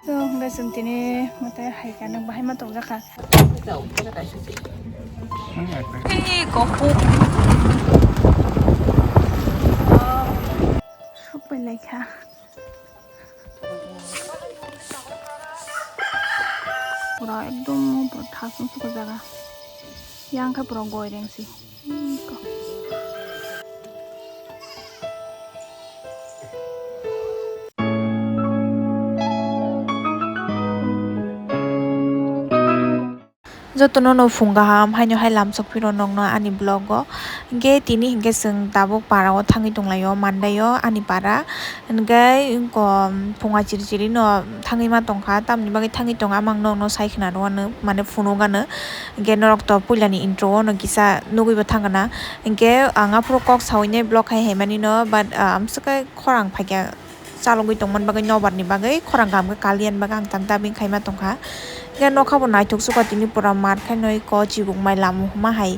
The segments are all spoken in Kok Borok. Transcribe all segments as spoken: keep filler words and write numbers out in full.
So, hwnkhe chwng tini mwtai hai kha, nwng bahai ma tongjakha. Sok pai lai kha. Pura ekdom pura thasung suka jaga. Yang khe pura goi rengsi. Jotono no phung kaham, haino hai lamsok phiro nokno ani vlog o. Hingke tini hingke chwng tabuk para o thangwi tonglaio, Mandai o ani para. Hingke phunga chiri chiri no thangwi ma tongkha, tamni bagwi thangwi tongo, amang nokno sai khna rw ano, mane phunuk ano. Hingke norok to puilani intro o no kisa nugwi bo thangkha na. Hingke ang aphuru kok sawi nai vlog hai hai mani no, but, ah, amswk khe khorang phaikha. Chalogwi tongmani bagwi nobar ni bagwi khorang kaham khe kaliyan bagwi ang tam tabing khaima tongkha. Hingke nokha bo naithok suka tini pura mar khe noi ko chibuk mai lama huma hai.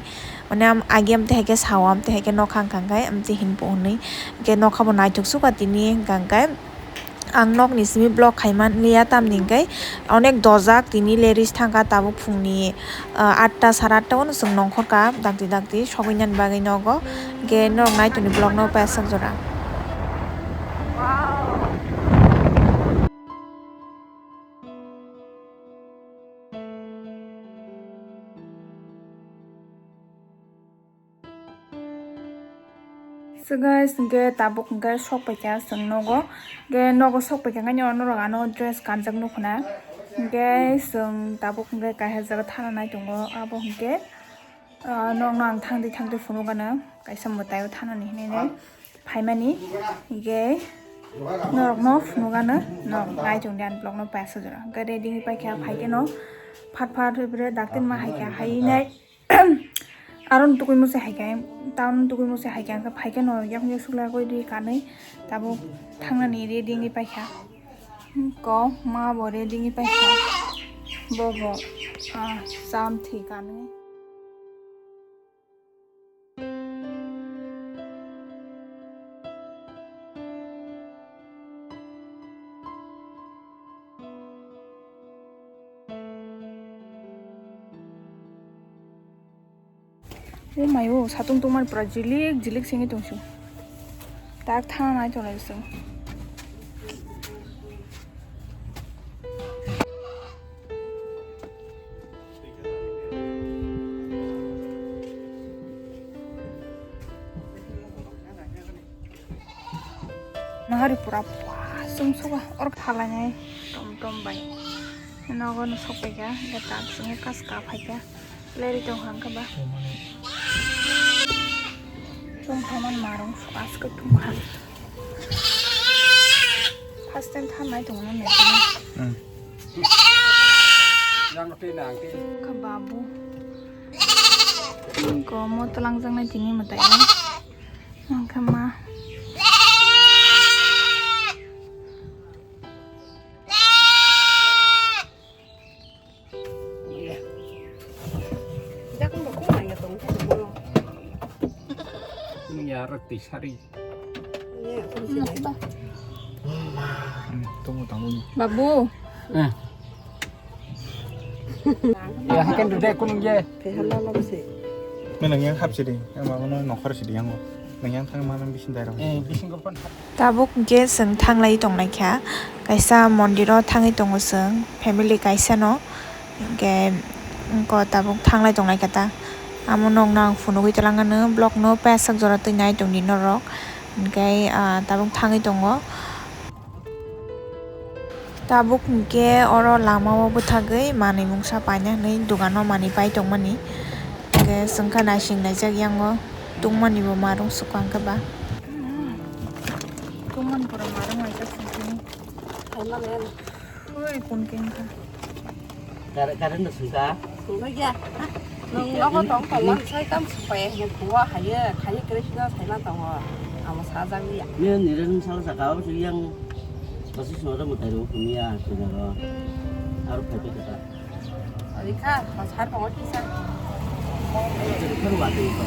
Mane am agi amte hai khe sao amte hai khe nokha wngkha khe amte hinpo hinwi. Hingke nokha bo naithok suka tini hingka khe ang nokni simi vlog khaima liya tamni hingke onek dojak tini leris thangkha tabuk phungni, ah, atta sara atta o no chwng nongkhorkha dakti dakti sogwi nani bagwi nogo. Hingke norok nai tongni vlog no paisajora. So guys, hingke tabuk hingke sok paikha chwng nogo. Hingke nogo sok paikha khe norok ano dress kanjak nukhuna. Hingke chwng tabuk hingke kaisa jaga thana nai tongo. Abo hingke, ah, nokno ang thangdi thangdi phunukgano kaisa mwtai o thanani hinwi nai phaimani. Hingke norokno phunukgano norok nai tongdi ani vlog no paisa jora. Hingke ready wngwi paikha phaikhe no phat phat bre dakti ma haikha hai nai. Aro no tugui musi haikhe, town tugui musi haikhe, hingke phaikhe no yakung yaksuk lagoi di kanwi tabuk thangnani ready wngwi paikha. Ko ma bo ready wngwi paikha. Bo bo, ah, cham thwi kanwi. O mai o, satung tongmani pura jilik jilik sengwi tongsi. Tak thang nai tonglai se. Nahari pura pasung suga or phalai nai tom tom bai. Nogo no sok paikha, hingke tak sini kas ka phaikha. Leri tong hang khe ba. Tong thaman marung aske tong kha. First time thanai tong na me. Hmm. Kha babu. Ko mo talang jang nai tini matai. Ang kha ma. Iya. Jakong ba kung nang ya tong kung. Kung ya roti sari. Iya, kung sini. Tunggu tamu ni. Babu. Eh. Ya, hakan duduk kunung ye. Pehal la la besi. Menang yang hap sidi, yang babu no nokhar sidi yang. Nang yang thang manang bisin dairang. Eh, bisin ko pan. Tabuk hingke chwng thanglai tonglaikha, kaisa mondiro thangwi tongo chwng, family kaisano, hingke tabuk thanglai tonglaikha ta. Amo nokno ang phunugwi twlangano, vlogno pasak jora twi nai tongdi norok, hingke, ah, tabuk thangwi tongo. Tabuk hingke oro lama o bwthagwi manwi mungsa paina hinwi dogano manwi pai tongmani. Hingke chwngkha naising naijak yango tungmani bo marung swkang khe ba. Tungmani pura marung waisa singkini. Oi, kun kengkha. Kare, kare no sungka. Sungka ya. Nung nogo tong tong lang sai tam supai ya kuwa haye, haye kre sida sai lang tong. Amo sajak ya. Ni ni ren sal sa ka su yang. Pasi sura mo tayo kumia sura ro. Aro phape kata. Ori kha, pasar tong kisa. Ori kha wa te ko.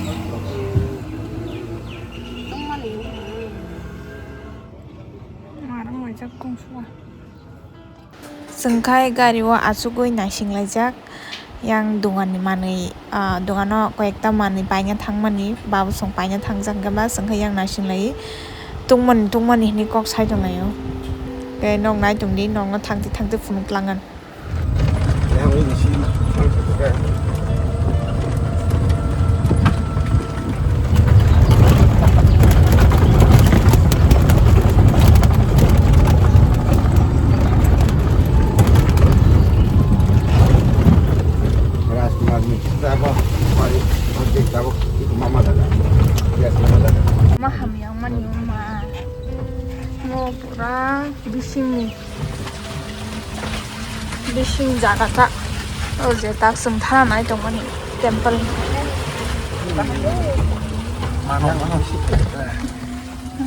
Tong mani. Marung waisa kong suwa. Chwng khai gari o achugwi naising laijak, yang dogan ni manwi, ah, dogan o koi ekta manwi paina thangmani, babo chwng paina thangjak hwnkhe ba chwng khe yang naising laiwi tungmani tungmani hinwi kok sai tong laio. Tei nok nai tong di, nok no thangtwi thangtwi phunuk langan. Rajkumar ni tabok, tabok, mama daga. Yes, mama daga. Ma hamyang mani ma. Mo pura bisingni. Bising jaga ta. O je tak chwng thana nai tongmani temple.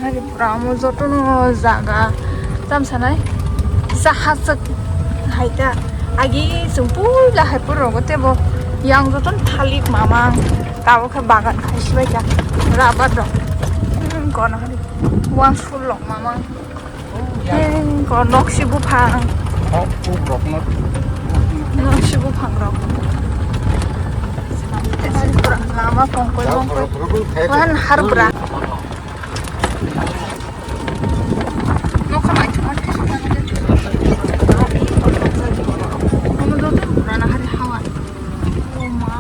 Hari pura omo jotono jaga tamo sanai jahaj hai ta. Agi chwng puila hai pura rogo tebo yang jotono thalik mamang tabok khe bagan khai sibaikha rubber rok. Hmm, kono hari wansuk lok mamang. Hei, ko nok si buphang. Nok si buphang rok. Lama pongkol pongkol. Wan harbra. Nokha mai thuma. Omo joto purana hari hawa. O ma.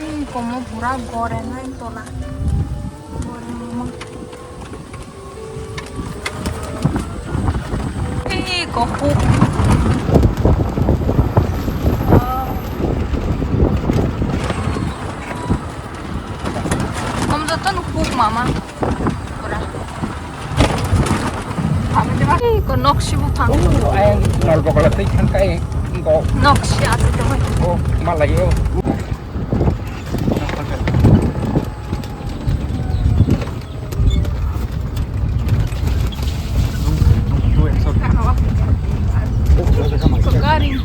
Ei, komo pura gore nai tola. Gore mama. Ei, ko huk. Om joto no huk mama. Pura. Ei, ko nok si buphang. Oh, ayang nol bokola tei thang kai, ko. Nok si ase to. Oh, malayo. Ko gari.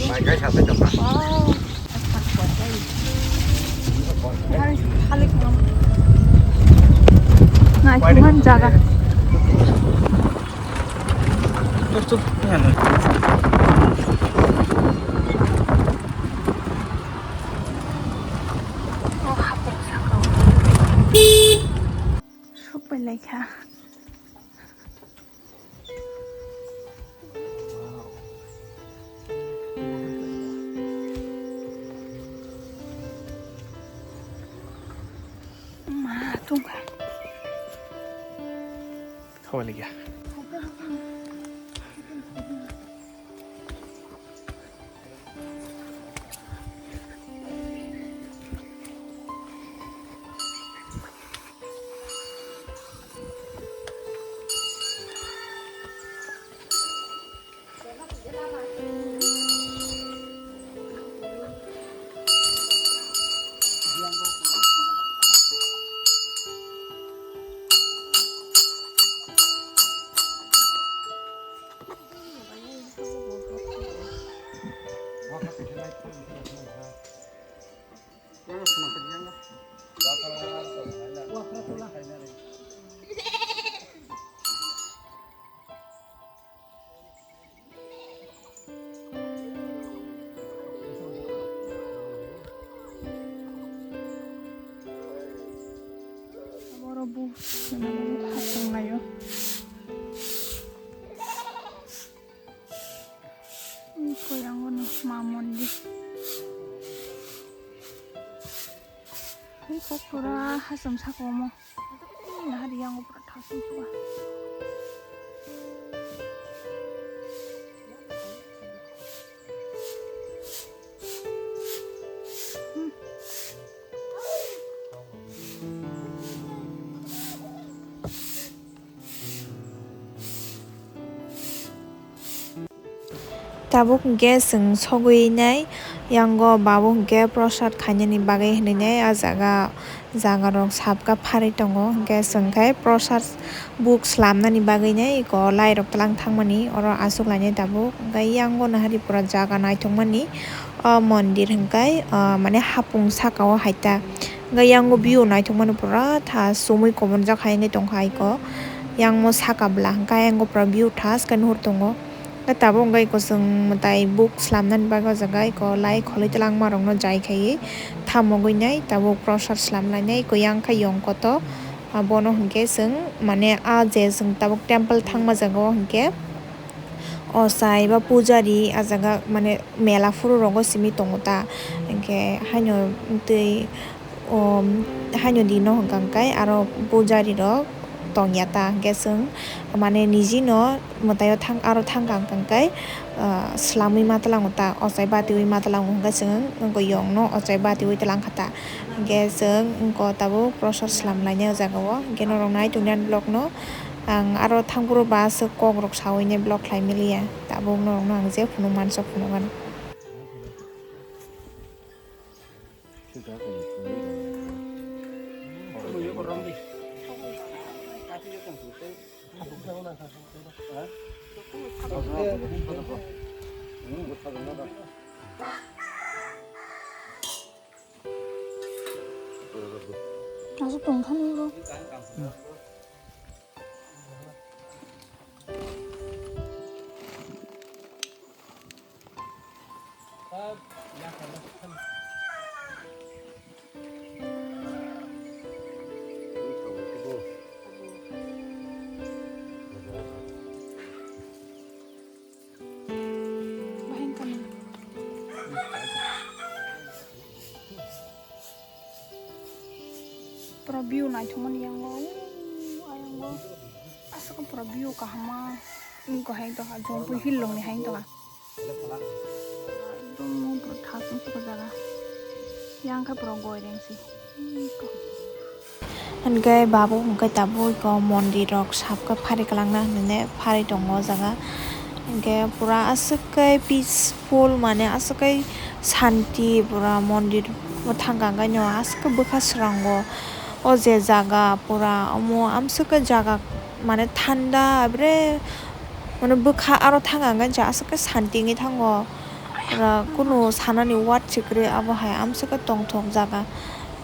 Mai kai sa tei. Wow. Naithuman jaga. O hapung sakao. Sokpai laikha. Ma, tungkha. Khawalikya. Oro bo swnamwi khasang laio. Koyango no ma mondir. Iko pura hasam saka omo. Nahari yango pura thasung suka. Tabuk hwnkhe chwng sogwi nai, yango babuk hwnkhe prosad khainani bagwi hwnwi nai. Ah jaga, jaga rok sabkha pharwi tongo, hwnkhe chwng khe prosad buk slamnani bagwi nai eko lai rok twlang thangmani oro aswk lainai tabuk. Hwnkhe yango nahari pura jaga naithokmani, o mondir hwnkhe, ah, mane hapung saka o hai ta. Hwnkhe yango view naithokmani pura tha sumui koborjak hai wngwi tongkha aiko. Yangmo saka bwla hwnkhe yango pura view thaske nuhur tongo. Hwnkhe tabuk hwnkhe aiko chwng mwtai book slamnani bagwi o jaga aiko lai kholwi twlangmarokno jai khaiwi thamogwi nai tabuk prosad slamlainai aiko yang khe yong koto. Abono hwnkhe chwng mane ah je chwng tabuk temple thangma jagao hwnkhe ochai ba pujari ah jaga mane mela phuru rogo simi tongo ta. Hwnkhe haino twi o haino dino hwnkha hwnkhe aro pujari rok tongya ta hwnkhe chwng mane niji no mwtai o thang aro thangkha hwnkha hwnkhe ah slamwi ma twlango ta ochai batiwi ma twlango hwnkhe chwng wngkha yong no ochai batiwi twlang kha ta hwnkhe chwng wngkha tabuk prosad slam lainai o jaga o hwnkhe norok nai tongni ani vlog no ang aro thang phuru ba aswk kok rok sawi nai vlog khlai mili ya tabuk norok no ang je phunuk mansok phunuk gano. Aswk tongthani bo. Pura view naithokmani yango, ayang bo aswk pura view kaham ma wngkha hai tongkha Jampui hill rokni hai tongkha. Ekdom pura thasung sukha jaga. Yang khe pura goireng se. Hwnkhe babuk hwnkhe tabuk iko mondir rok sap khe phari kwlangna hinwi phari tongo o jaga. Hwnkhe pura aswk khe peaceful mane aswk khe shanti pura mondir o thangkha hwnkhe aswk khe bwkha srango o je jaga pura omo amswk khe jaga mane thanda bre. Mane bwkha aro thang ang khe aswk khe shanti wngwi thango. Pura kunu sanani ward se kwrwi abo hai amswk khe tongthok jaga.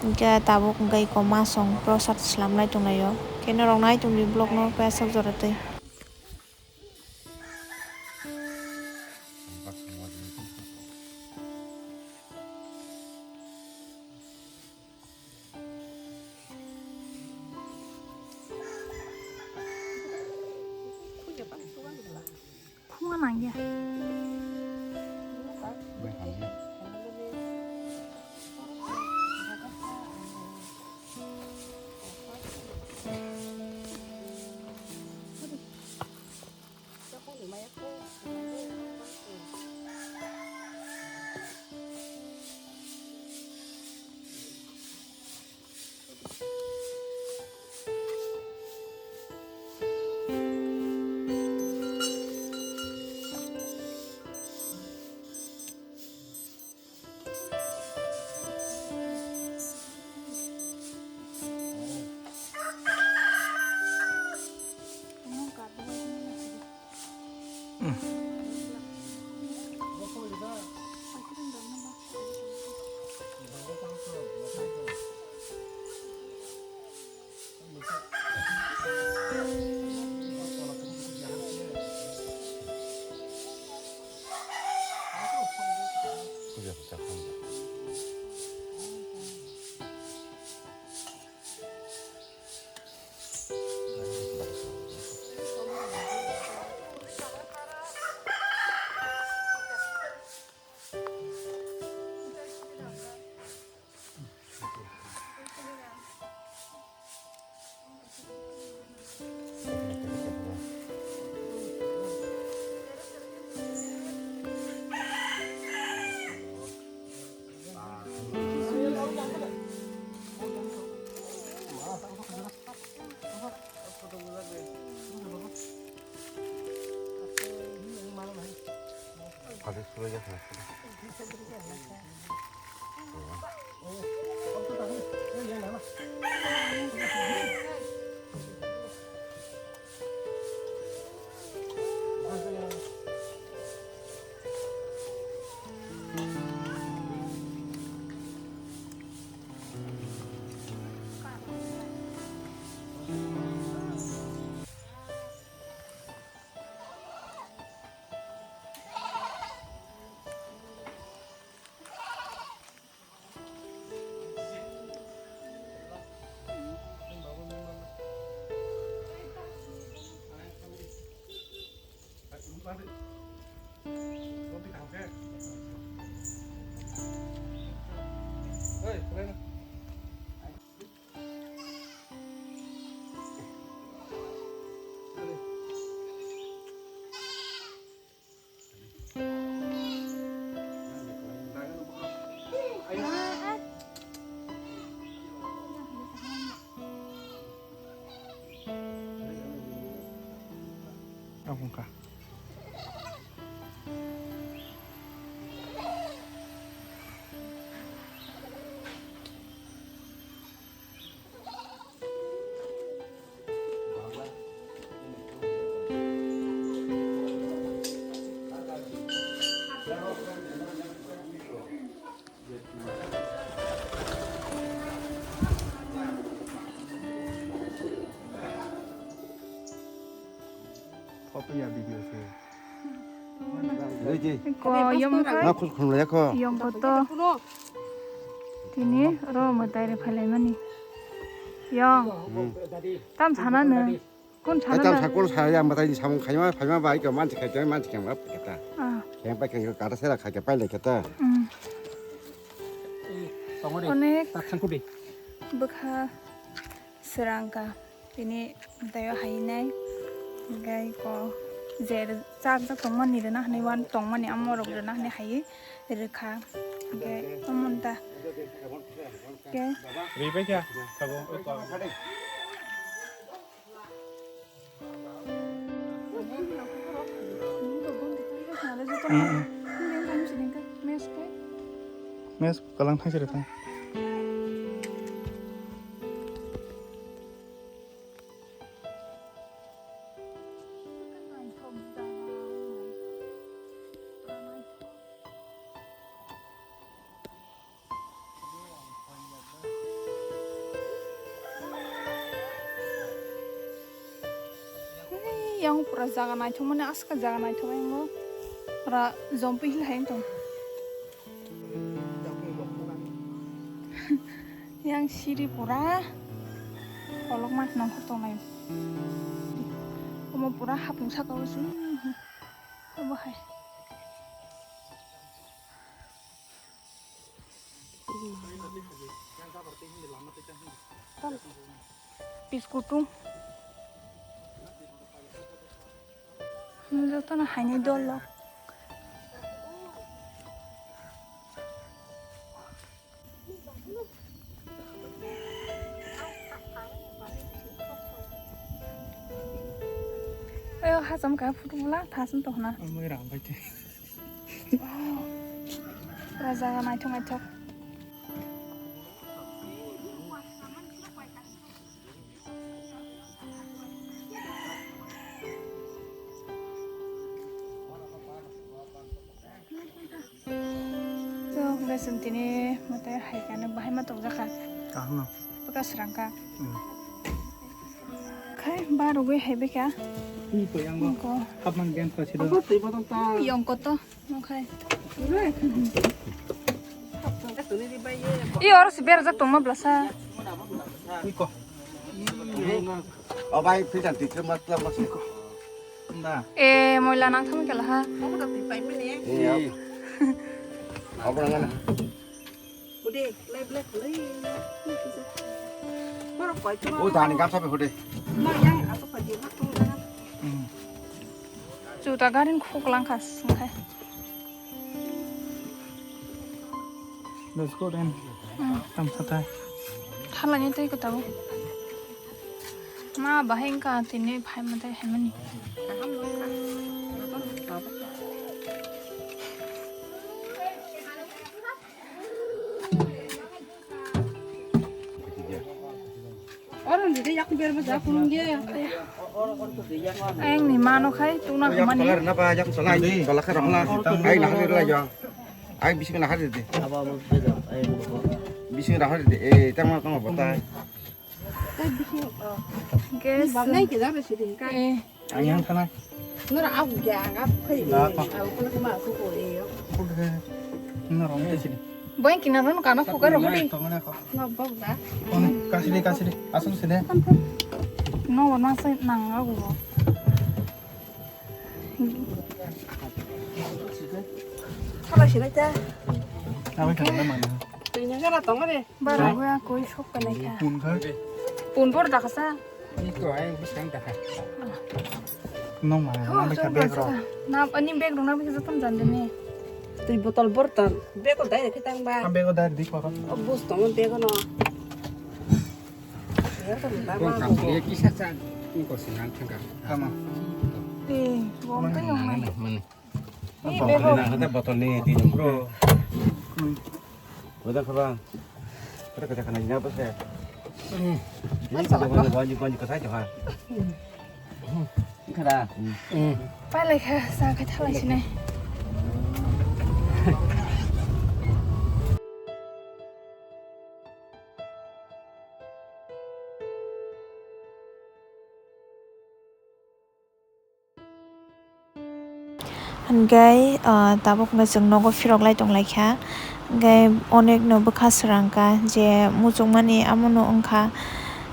Hwnkhe tabuk hwnkhe eko masong prosad slamlai tonglaio. Khe norok nai tongdi vlog no khe aswk jora twi. Phunga nangya. Abongka. Kopiya video se. Ko yom ka. Na khus khum le ko. Yom ko to. Tini ro mo tai re phalai mani. Yom. Hmm. Tam sana ne. Kun sana. Tam sakol saya matai ni samung khaima phaima bai ko manchi khai manchi khai ma kata. Ah. Yang pai khai kata sera khai pai le kata. Hmm. Onek. Bwkha. Srangka tini taio hainai, hingke ko je chak jak tongmani rwna hinui uan tongmani amorok rwna hinui hai rwkha, hingke omo ta, hingke. Ribai kha, tabuk. Mes kalang thang sere thang. Yang pura jaga naithok mani, aska jaga naithok yang o. Pura jompi hil hai tong. Yang siri pura kolokma nongkhor tongnai. Omo pura hapung saka o se. Obo hai. Biscuit tung. Jotono haini dol rok. Ayo, hacham ka photo bula, thasung tongna. Amoi rang bai te. Wow. Pura jaga naithok naithok. So, guys, tini mate hai khe ano bahai ma tongjakha. Kaham no. Bwkha srangkha. Hmm. Khai ba rugwi hai bwkha. Ni poi ang bo. Ko. Hapman game kha sido. Yong koto. Okhai. I oro se berajak tongma blasa. Ui ko. O bai, fijan tikhe matla masiko. Na. E, moila nang thang kela ha. E, ya. Abra ngana. Ude, lai blai khulai. O dani gamsa be hude. Ma yang apa pagi mak tong dana. Hmm. Juta garin khuk langkha sungkhe. Let's go then. Hmm. Tam satai. Thalani tei kotabo. Ma bahai wngkha tini phai matai haimani. Ayang ni mano khai tuna hamani. Ai bising na hari de. Bising na hari de. Eh, tamo tamo batai. Guys. Eh. Ang yang thanai. Nora au ya ga phai. Au ko ma ko ko e. Nora ang tisi. Boy kina ron kana ko ka ro hori. Tongna ko. No bok da. Kasiri kasiri. Asam sini. No na sai nang au. Thala sinai ta. Abang kana mana? Twi na gara tong re. Bara gua koi sok pelai kha. Pun kha. Pun por da khasa. Iko ai bwskang ta kha. Nong mana? Oh, nang beka sok bag rok. Na ani bag rok na beka joton jan de ne. Twi botol borton bag ko dai rekhe tang ba. Ang bag ko dai di koro. O bus tong bag no. Bong kampung ye kisa cha ni ko sinang thangka. Tama. Eh, bong twi yong mai. Mani. Ni botol bego. Ni na hada botol ni di nombro. Wada khaba. Kada kada kana jina bose. Ni kada bani bani kasai to ha. Kada. Pai lai kha sa kha thalai sinai. Hingke, ah, tabuk hingke chwng nogo phirok lai tong lai kha. Hingke onek no bwkha srang kha je muchung mani amo no wng kha.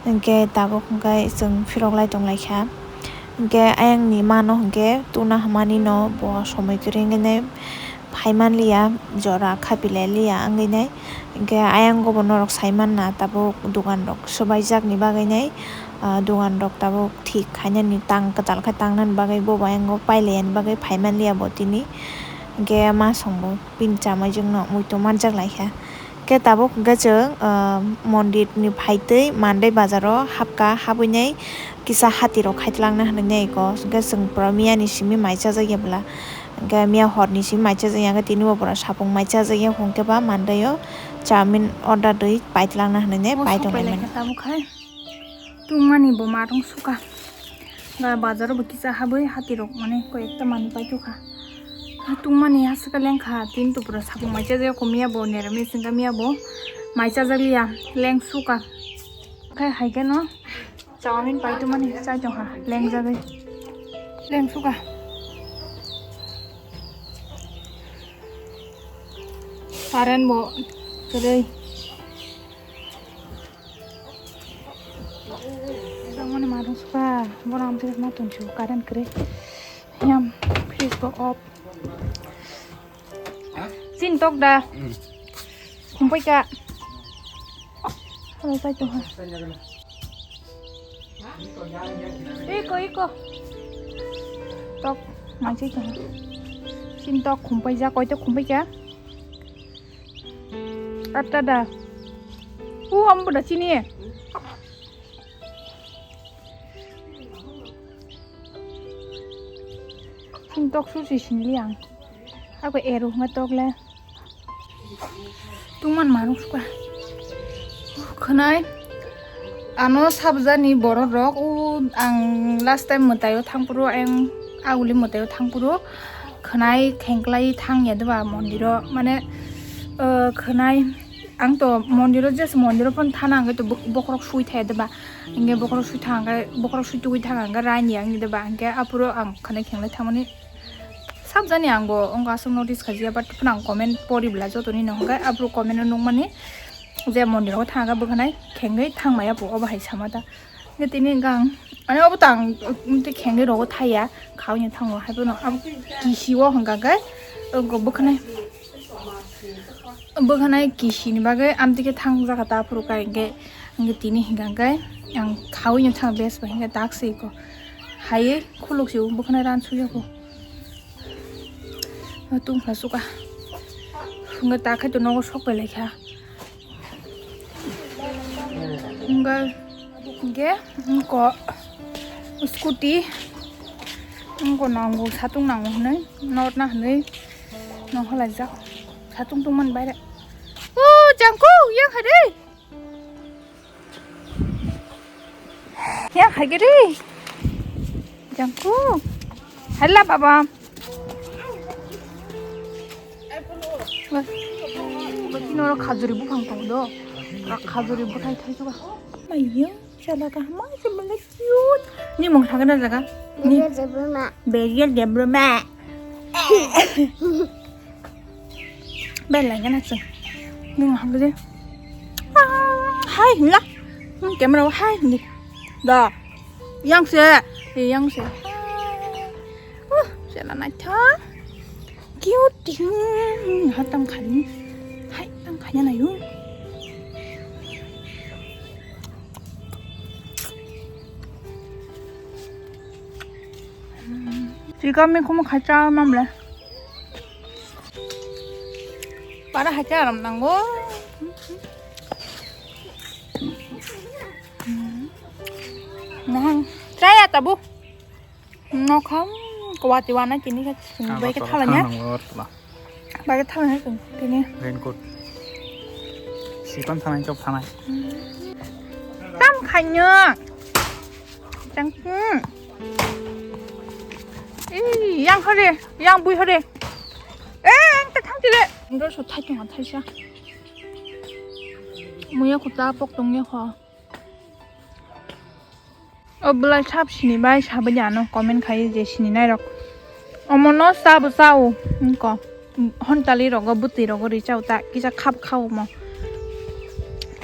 Hingke tabuk hingke chwng phirok lai tong lai kha. Hingke ayang ni ma no hingke tuna hwnmani no bo somoi kwrwi hingke nai phai man liya, jora khapi lai liya wngwi nai. Hingke ayang o bo norok sai man na tabuk dogan rok swbai jak ni bagwi nai, ah, dogan rok tabuk thik khainani tang kwtal khe tangnani bagwi bo bayango pailaiyani bagwi phaimanliya bo tini. Hwnkhe masongbo bini chamai jwngno muitu manjak lai kha. Khe tabuk hwnkhe chwng, ah, mondir ni phaitwi Mandai bazaro hapkha, habwinai kisa hati rok khaitwlangna hinwi nai ko. Hwnkhe chwng pura miyani simi mai chajakya bwla. Hwnkhe miya horni simi mai chajakya, hwnkhe tini bo pura sapung mai chajakya, hwnkhe ba Mandai o chowmin order rwi paitwlangna hinwi nai pai tonglai mani. Tabuk hai. Tungmani bo marung suka. Ga bazar bo kisa habwi hati rok mane koi ekta mani paitokha. Tungmani aswk lengkha tin tupura sapung mai chajakya ko miya bo neramis wngkha miya bo mai chajakliya leng suka. Khai hai khe no chowmin paitokmani chai tongkha lengjagwi leng suka. Current bo kwrwi. Tangmani marung suka, bono amtwi ma tongsu current kwrwi. Yam, fridge bo off. Chin tok da. Hmm. Khumpai ka. Halo sai tongha. Iko, iko. Tok, manchai tongha. Chin tok khumpai ja, koi tok khumpai ka. Atta da. U, ambo da chini. Chini tok su si sinli ang. Ako eru hwnga tok le. Tungman manuk suka. Khwnai. Ano sabjani borok rok, o ang last time mwtaio thangphuru, ang aguli mwtaio thangphuru khwnai khengklai thangya deba mondiro, mane, o, khwnai ang to mondiro, just mondiro phano thana hwnkhe to bok-, bokhorok sui thaya deba, hwnkhe bokhorok sui thang hwnkhe, bokhorok sui tugui thang hwnkhe raini ang deba, hwnkhe aphuru ang khwnai khenglai thangmani. Sabjani ang bo wngkha aswk notice khajiya, but phano ang comment pori bwla jotoni no hwnkhe aphuru comment o nukmani je mondir o thangkha bwkhanai khengwi thangmaya bo obo hai sama ta. Hwnkhe tini hwnkha ang ani obo to ang tei khengwi rogo thaiya khaui no thango haiphano abo kisi o hwnkha khe wngkha bwkhanai. Bwkhanai kisini bagwi amtwi khe thang jaka ta phuru kai hwnkhe, hwnkhe tini hwnkha khe ang khaui no thang bes bai hwnkhe dak se ko. Haiwi khuluk se bwkhanai ran suya ko. Tungkha suka. Hwnkhe ta khai to nogo sok pai lai kha. Hwnkhe, hwnkhe, wngko scooty. Wngko nango, satung nango hwnwi, norna hwnwi. Nong holaijak. Satung tongmani baire. O, Jangkuk, yang hai de. Yang hai de. Jangkuk. Hella baba. Bati noro khajuri buphang tong do. Khajuri buthai thai suka. Maiyo. Chala kaham se bele cute. Ni mung thangna jaga. Ni Berial Debroma. Berial Debroma. Bel lagi na sih. Ni mung thangna je. Ah, hai la. Hmm, camera hai ni. Da. Yang se. Eh, yang se. Hai. Uh, Chela naithok. Cute ting. Ha tang khani. Hai tang khani nayu. Chikami kumu khacha mamle. Para hacha aram nango. Nahang try ya tabu. Nokham kwati wana kini khe bai khe thalanya. Bai khe thalanya tini. Raincoat. Sipan thanai chok thanai. Tam khainyo. Chang. Ei, yang hore, yang bui hore. Eh, ang ta thang tile. Ndo so thai tong thai sa. Muya kota pok tong ya kho. O bwlai sab sini bai sabai ano comment khai je sini nai rok. Omo no sabo sao ko hontali rogo bwtwi rogo ri chao ta kisa khap khao mo.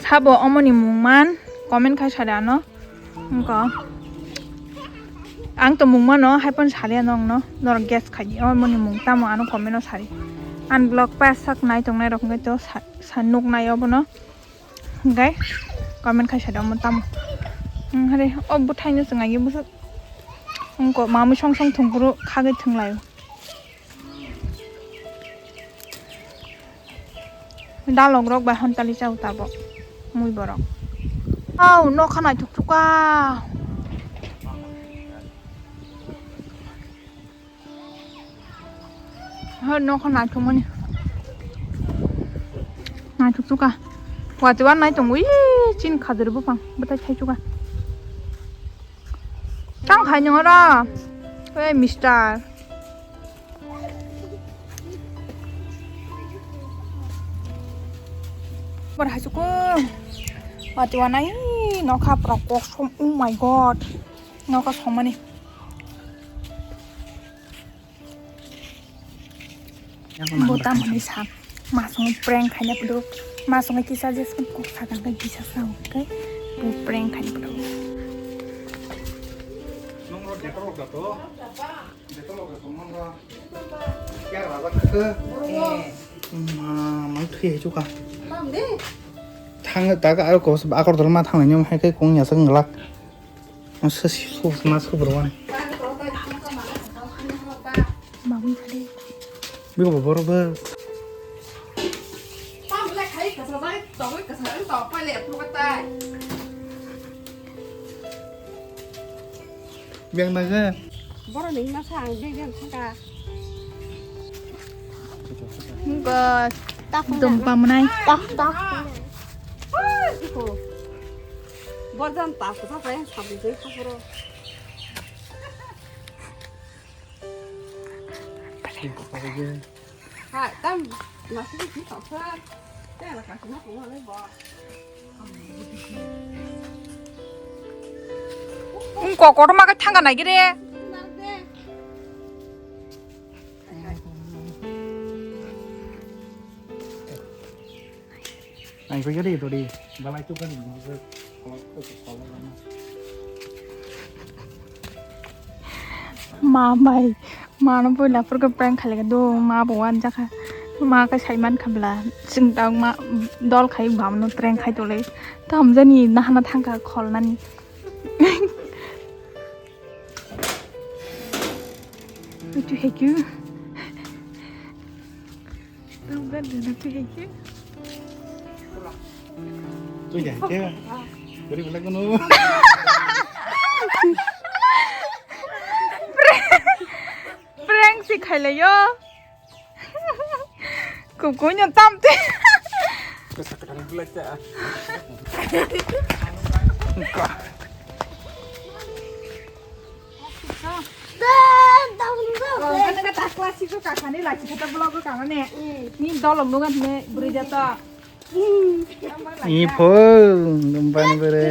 Sabo omo ni mung man comment khai sade ano ko. Ang to mung mano hai pon sari ano ang no norok guess khai di omo ni mung tamo ano comment o sari. An vlog pa sak nai tong nai rok ngai to sa nuk nai obo no. Hingke comment khai sade omo tamo. Hare o bwthaino chwng agi bwswk. Wngko mamwi song song thwngphuru khagwi thwnglaio. Dalok rok bai hontali chao tabok mui borok. Au nokha naithok thukha. Ho nokha naithokmani. Naithok suka. Wati wan nai tongo. Ii, chin khadir buphang. Bwtai thai suka. Tang khai nung oro. Oi, mister. Bor hai suku. Wati wan nai nokha pura kok som. Oh my God. Nokha somani. Bo tamoni sa masung prank khaina pwdw masung kisa jesmani kok sakang khe kisa sa hwnkhe bo prank khaina pwdw. Ma, ma thwi hai chuka. Thang ta ka aro kos Agartala ma thang nai nyong hai khe kong ya sa nglak. Masa si su ma su bro wan. Biko bo boro bo. Beng naga. Boro ni masa ang beng beng thaka. Go. Dum pamunai. Tak tak. Borjan tak tak yang sabun sih kapuro. Hai, tam masih di sini tak. Tengah kasih nak mau lagi bawa. Wngkok kotorma khe thangka naigire. Naigire dori, balai tu kan. Ma bai, ma no poila phuru khe prank khailai khe do, ma bo uanjakha. Ma khe sai mankha bla, chwng ta ma dol khai bam no prank khai tolai. Tamjani nahana thangkha kholnani. Utu hekyu. Tungkan dana tu hekyu. Tui dai ke. Dari belakang no. Prank si khailai yo. Kukunya tamte. Kesa kadang belai ta. Ni dolom nungan ne beri jata. Ni pho, dumpan bere.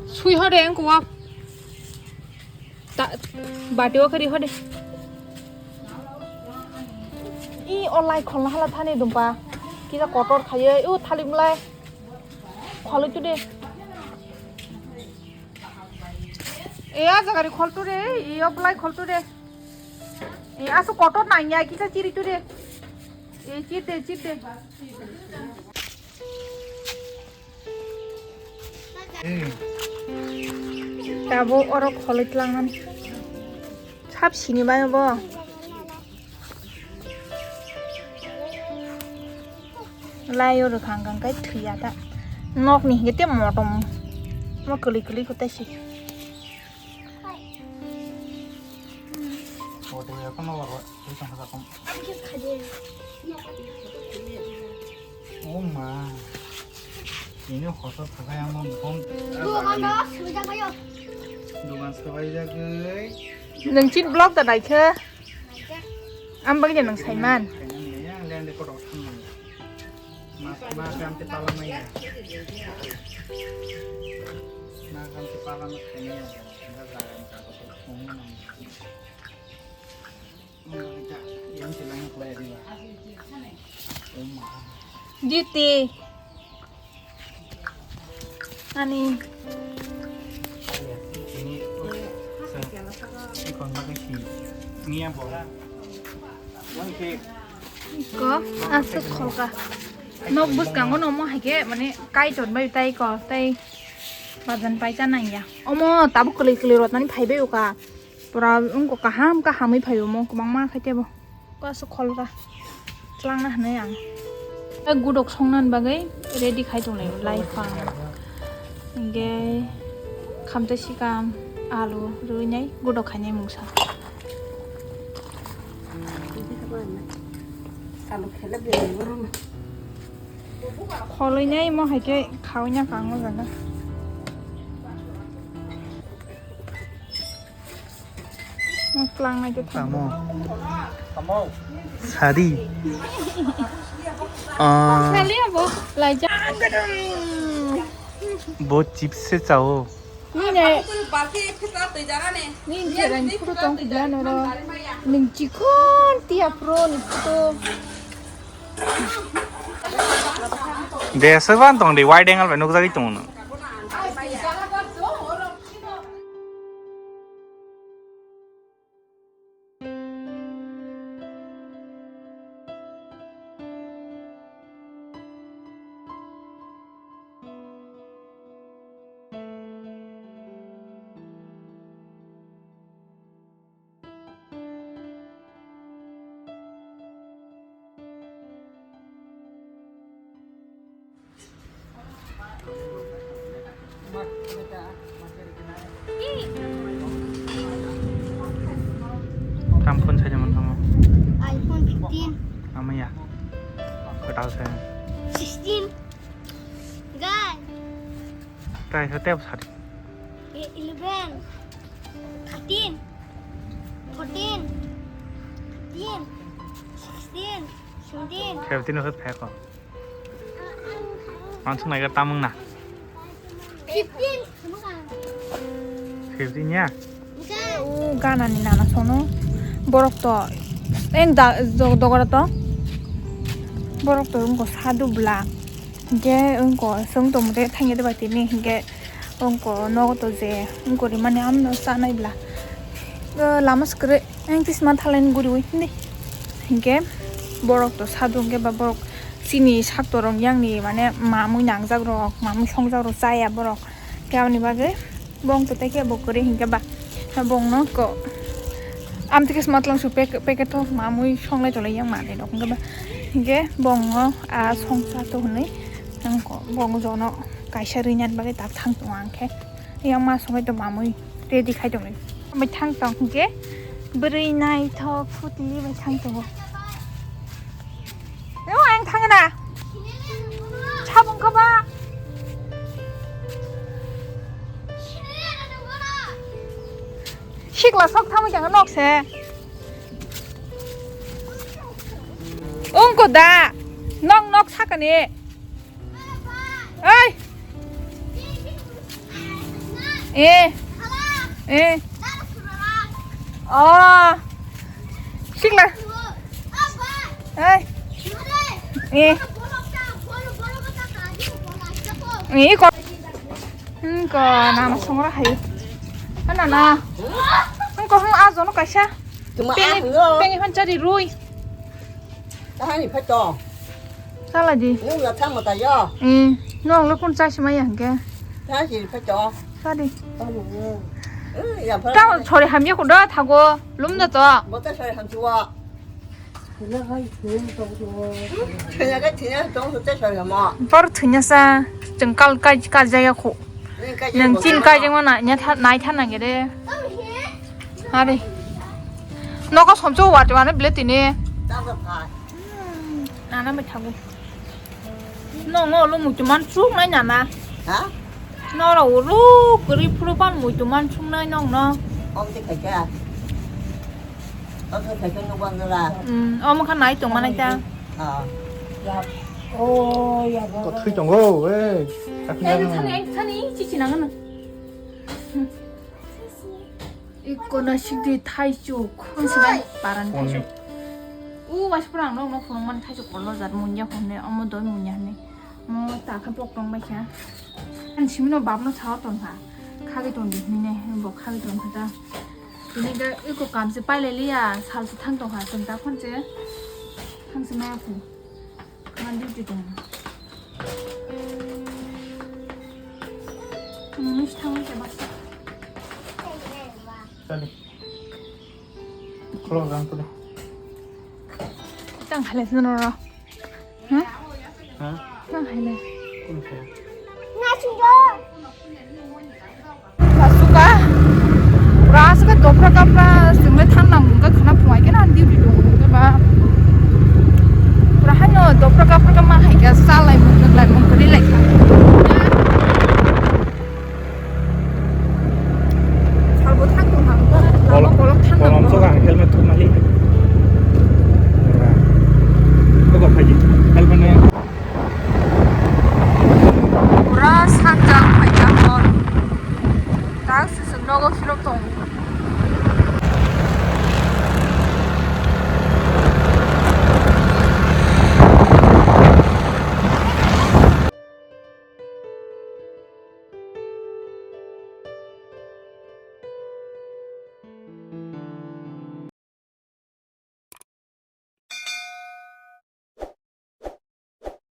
Sui hode engko wa. Ta, bati o kari hode. I olai khol hala thani dumpa. Kisa kotor khaye, u thali mulai. Khol tu de. E a jagari khol tu re, e o blai khol tu re. E asu kotor nang ya kisa chiri tu re. E chir de, chir de. Tabuk oro kholoi tlangnani. Sab sini bai bo. Lai oro khang khang kai thwiya ta. Nok ni hingke te motom. Mo kwlwi kwlwi kho tai si. Oh ma. Ini hosa thakai ang mau phone. Dugan do sujak ayo. Dugan sujak ai. Nang chin blog ta nai khe. Ang bagwi nang saiman. Yang lende ko dok thang. Ma ma kam te pala mai ya. Ma kam te pala ma khai ya. Duty. Ani. Ko, aswk kholka. Nok bwskango no omo hai khe mane kaitor bai tai ko, tai bajan pai cha nang ya. Omo tabuk kwlwi kwlwi rotnani phai bai o ka. Pura wngkha kaham kahamwi phai omo kwbangma khai tebo. Kasu kholka. Tlangna hwnwi ang. Tei gudok songna bagwi ready khai tonglai lai phang. Hingke khamtai sikam alu rwinai gudok khainai mungsa. Kholwinai mo hai khe khawina kang o jaga. Tamo. Sari. Ah. Sali abo laijak. Bo chips se chao. Nini, nini chereng photo tong kibla noro. Ning chikon tia pro ni photo. De seban tong de wide angle bai nukjagwi tongo no. Tam phone sai jaman tamo? iPhone fifteen. Amaya. Kwtal sai. Sixteen. Guys. Tai sa tep sari. E, eleven. Thirteen. Fourteen. Fifteen. Sixteen. Seventeen. Seventeen hot phai ko. Mansuk naiga tamung na. Fifteen. Fifteen ya? O gana ni nana sono. Borok to eng da do- dogora to. Borok to wngko sadu bla. Hingke wngko song tongmode thangya de bai tini hingke wngko nogo to je wngko rimani amno chanai bla. O lama skre eng tisma thalaini guriwi hindi. Hingke borok to sadu hingke ba borok chini saktorok yangni mane mamui nangjak rok, mamui songjak rok chaya borok. Khe aboni bagwi bong to tei khe bo kwrwi hingke ba bongno ko amtwi khe smatlang su packet o mamui songlai tolai yang manwi rok hingke ba hingke bongno a songsa to hwnwi bong jono kaisa rwina bagwi tak thang tongo ang khe yang ma songwi to mamui ready khai tongwi. Bai thang tong hingke bwrwi naithok phutli bai thang tongo. Yo, ang thangna. Sabung kaba. Sikla sok thangwi kha nok se. Ungko da. Nok nok sakani. Oi. Eh. Eh. Oh. Sikla. Oi. Eh. Eh, ko. Hmm, ko nama songra hai. Ana na. Ang ko hang ajo no kaisa. Tuma Pengi, ah, no. Pengi han chari rui. Tahani phato. Sala di. Nung ya thang mata yo. Eh, no lo pun chai sima yang ke. Tahani phato. Sadi. Eh, ya pha. Ta chori hamya ko da thago. Lum da to. Bota sari hamsuwa. Thwina khai thwina tong tong. Thwina khai thwina tong tong tei soi lama. Bor thwina sa, chwng kal kai kal jaya kho. Nang chin kai jeng wana nya tha nai tha nang gede. Are. Nogo somcho wat wana ble tini. Nana mai thago. No ngo lo muitu man chuk nai nana. Ha? No ro ro kri phuru pan muitu man chuk nai nong no. Om te khai ka. Om te khai ka no bang la. Hmm, om kha nai tong manai ta. Ha. Oh, ya. Ko thui tong go, eh. Ai thani, ai thani, chi chi nang no. Ikko na sikdi thaisuk. Ang sinai paran thaisuk. U waisa pura ang nokno phunukmani thaisuk kollo jat munya hwnwi, omo doi munya hwnwi. Mo ta kha pok tong bai kha. Ang simino babno sao tong kha. Khagwi tong di hwnwi ne, bo khagwi tong kha ta. Tini ga ikko kam se pailai liya, sal se thang tong kha, chwng ta phone se thang se maya phu. Ang duty tong. Ang miss thang se bak. Tadi. Kalau orang tu deh. Tang khalai sini noro. Hah? Hah? Tang khalai. Kung sa. Nasi dong. Suka. Pura suka dopra kapra sumle thang nang mungka khana phungai kena andi ri dong mungka ba. Pura hano dopra kapra ka